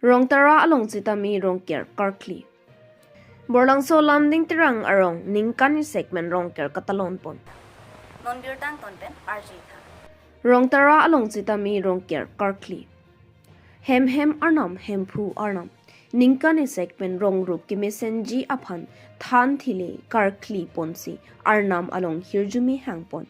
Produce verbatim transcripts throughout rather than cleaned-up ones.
Rongtara along sitame rongker karkli. Borlangso Lamding Terang arong ningkan isek pen rongker katalon pon. Non birta angton pen R J Tha. Rongtara along sitame rongker karkli. Hem hem arnam, Hemphu arnam. Ningkan isek pen rong rup kemesenji aphan than thile karkli ponsi arnam along hirjume hang pon.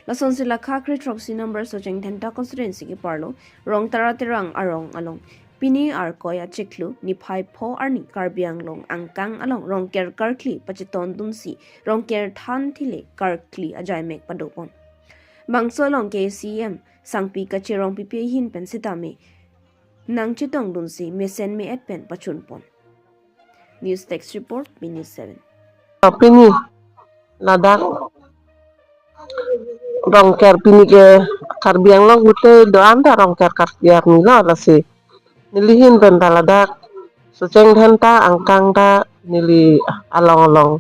Lasonsi la kha kre throksi number Socheng Dhenta constituency keparlo Rongtara Terang arong along pini Arkoi achiklo niphai pho arni Karbi Anglong angkang along rongker karkli pachetondunsi rongker than thile karkli ajaimek padopon. Bangso along ke C E M Sangpi Kache Rongpipi ahin pen sitame nangchetongdunsi mesen me-et pen pachunpon. News Desk Report, Pini seven. Pini ladak rongker pini ke Karbi Anglong ahut te do-an ta rongker karkli arni lo, lasi neli ahin pen ta ladak Socheng Dhenta angkang ta neli along along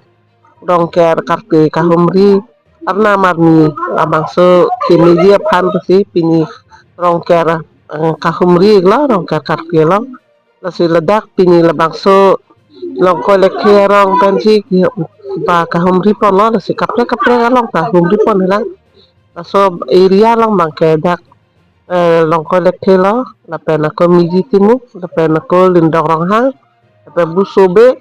rongker karkli kahumri arnam arni labangso kemeji aphan pusi pini rongker, eh, kahumri lo, rongker karkli lo. Lasi ladak pini labangso Longkoi Lekthe arong pensi ki-, ba kahumri ponlo, lasi kaprek kaprek along kahumri pon hilang. Laso area along abang ke dak, eh, Longkoi Lekthe lo, lapen ako Miji Timung, lapen ako Lindong Ronghang, lapen Busobe,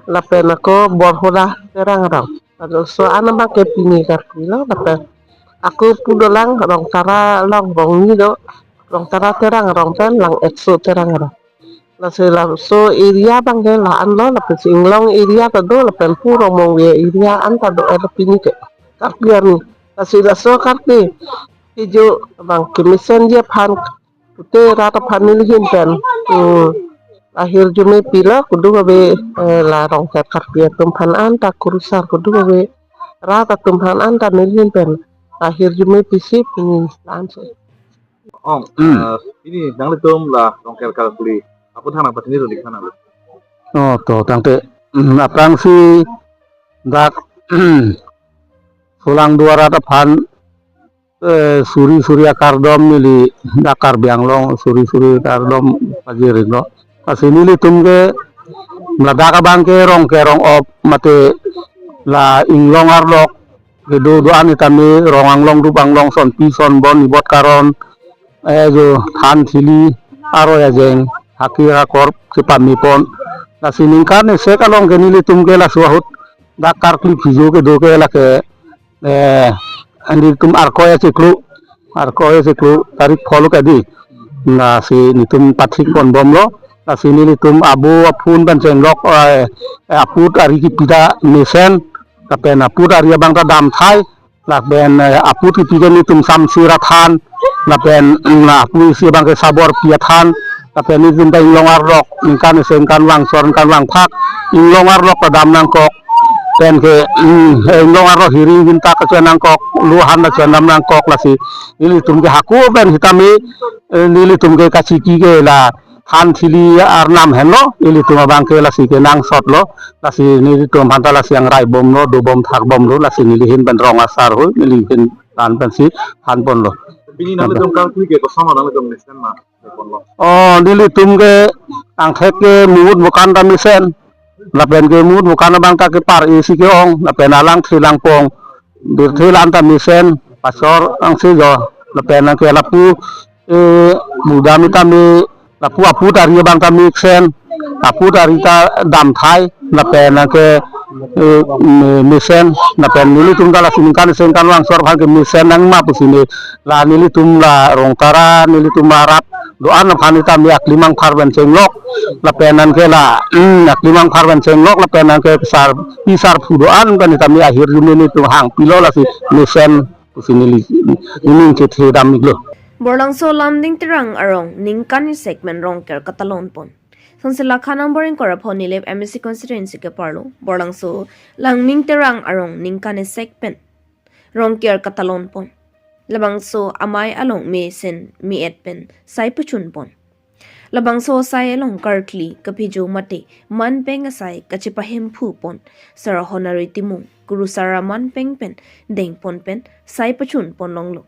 lapen ako Borhoda Terang arong. Laso an abang ke pini karkli lo, lapen ako pu dolang Rongtara along rong ni do, Rongtara Terang arong pen Lang Etso Terang arong. Lasi laso area abang ke la-an lo, lapen si Inglong area ta do, lapen pu Rongmongve area an ta do, eh, pini ke karkli arni. Lasi laso karkli kejo abang kemesenji aphan pute rat aphan neli ahin pen, hmm, ahirjume pilo, kuduk ave, eh, la rongker karkli atum aphan an ta, kurusar kuduk ave rat atum aphan an ta neli ahin pen ahirjume pisi pini la-an si. Ong, Hmm. eh, pini nanglitum la rongker karkli aphuthak nangpachini ro dik nangli. Oh, to, tangte, hmm, aphrangsi dak, hmm, Solangdo arat aphan, eh, suri suri akardom neli dak Karbi Anglong suri suri akardom pajirlo. Lasi nelitum ke ladak abang ke rongker rong-op mate la Inglong arlok kedo do-an itame rong anglong rup anglong sonpi sonbon ibot karon, eh, jo than thili aroi ajeng haki rakor kepame pon. Lasi ningkan isek along ke nelitum ke laso ahut dak karkli phojo kedo ke lake, eh, nelitum Arkoi achiklo, Arkoi achiklo tarik pho lo kedi. Lasi nelitum pathik ponbomlo. Lasi nelitum abo aphun pen chenglok, eh, aput ari kepi ta mesen, lapen aput ari abang ta damthai, lapen, eh, aput kepi ke nelitum Samsir athan, lapen, mm, aput isi abang ke Saborpi athan, lapen nelitum ta Inglong arlok, ningkan isi, ningkan vangsor, ningkan vangphak, Inglong arlok ta dam nangkok, pen ke, mm, eh, Inglong arlok hiring binta kachevan nangkok, lo han kachevan dam nangkok, lasi nelitum ke hako pen sitame, eh, nelitum ke kachiki ke la than thili arnam henlo, ilitum abang ke lasi kenangsotlo, lasi nelitum aphan ta lasi angrai bomlo, dobom thakbomlo, lasi neli ahin pen rong asar ho, neli ahin pen pensi than ponlo. Pini nanglitum karkli ke koson nanglitum mesen ma ponlo? Oh, nelitum ke angthek ke mut bukan ta mesen, lapen ke mut bukan abang ta kepar isi ke-ong, lapen alang thelang pong, birthe la-an ta mesen, pasor angse jo, lapen ke lapu, eh, muda mitame lapu aput ari abang ta mesen, aput ari ta damthai, lapen ke, eh, me-, mesen, lapen nelitum ta lasi ningkan isi ningkan vangsor aphan ke mesen nangma pusi ne, la nelitum la Rongtara, nelitum arat do-an aphan itame aklimang phar pen chenglok, lapen ke la, mm, aklimang phar pen chenglok, lapen ke sar, pi sar phu do-an pen itame ahirjume nelitum hangpilo, lasi mesen pusi neli, neli chethe dam iklo. Borlangso Lamding Terang arong ningkan isek pen rongker katalon pon. Lasonsi la kha number ingkoi ra pho Nilip M A C constituency keparlo Borlangso Lamding Terang arong ningkan isek pen rongker katalon pon. Labangso amei along mesen me-et pen sai pachun pon. Labangso asai along karkli kaphojo mate manpeng asai kachepahemphu pon, Sar Honari Timung, kurusar amanpeng pen dengpon pen sai pachun pon longlo.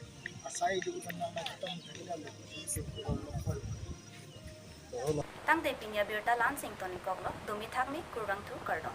asai di itum nang nangtum kita lo. Tangte pini abirta la-an si ingtonikoklo, dumi thakmi, kurvangthu, kardom.